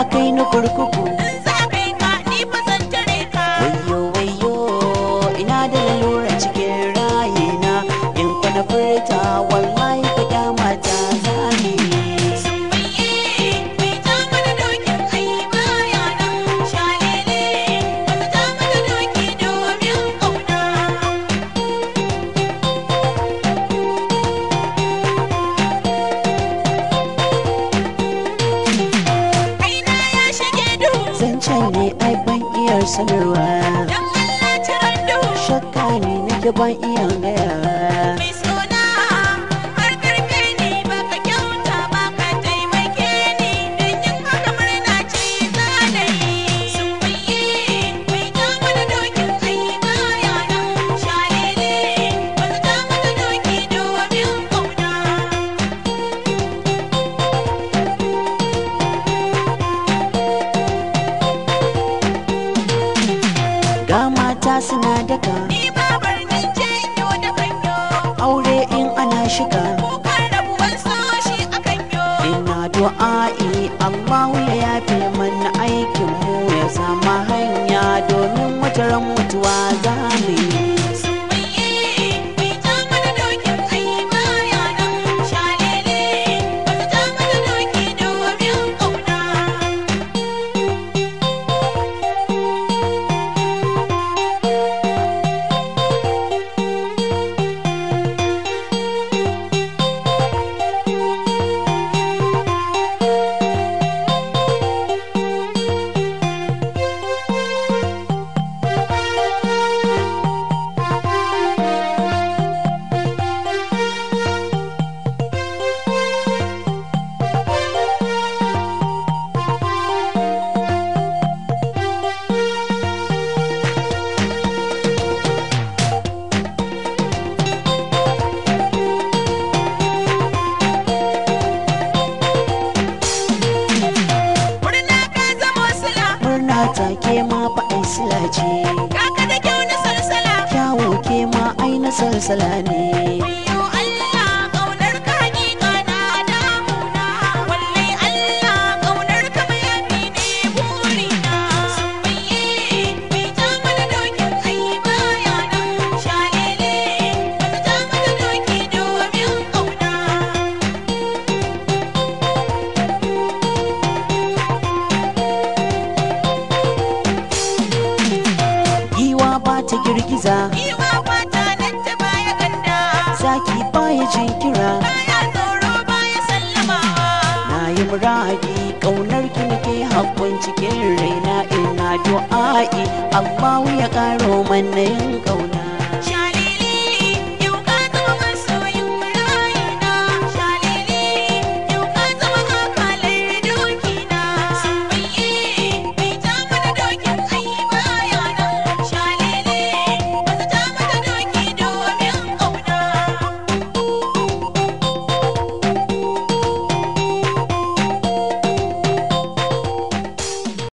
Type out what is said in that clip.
a kai ni kurkuku. In za kai ka ni fa zan tare ka. Wayo wayo ina da lalura cikin rayina, in fa na furta wallahi fa kyamata zani. Sumaiye mai ja mana dokin ai baya nan, shalele wata ja mana doki domin ƙauna. Kaina ya shige duhu, Zancen ne ai ban iya sanarwa, dan Allah ciran duhu. Shakka ne nake ban iya gaya. Mai sona har karfe ni baka kyauta ba, ka taimake ni don yin haka murna ce za na yi. Sumaiye mai ja mana dokin ai baya nan, shalele wata ja mana doki domin ƙauna. Ga mata suna daka, Ni babar nan ce yo da kanyo, aure in ana shiga. Kukan rabuwan so shi akan yo. Ina du'a'i Allahu ya yafe mana aikin mu ya sama hanya domin wata ran mutuwa za mu yi. Sumaiye mai ja mana dokin ai baya nan, shalele wata ja mana doki domin ƙauna. Murna ka zama sila, Murna ta ke ma fa ai sila ce, kaka da kyau na salsala. Kyawu ke ma ai na salsala ne. Wayyo Allah ƙaunar ka hakika na damuna, wallahi Allah ƙaunar ka mayafi ne burina. Sumaiye mai ja mana dokin ai baya nan, shalele wata ja mana doki domin ƙauna. Giwa ba ta girgiza, Giwa ba ta nan ta baya ganda, zaki baya jinkira. Baya tsoro baya sallamawa. Na yi muradi ƙaunar ki nake hakkun cikin raina, ina du'a'i Allahu ya ƙaro mana yin ƙauna.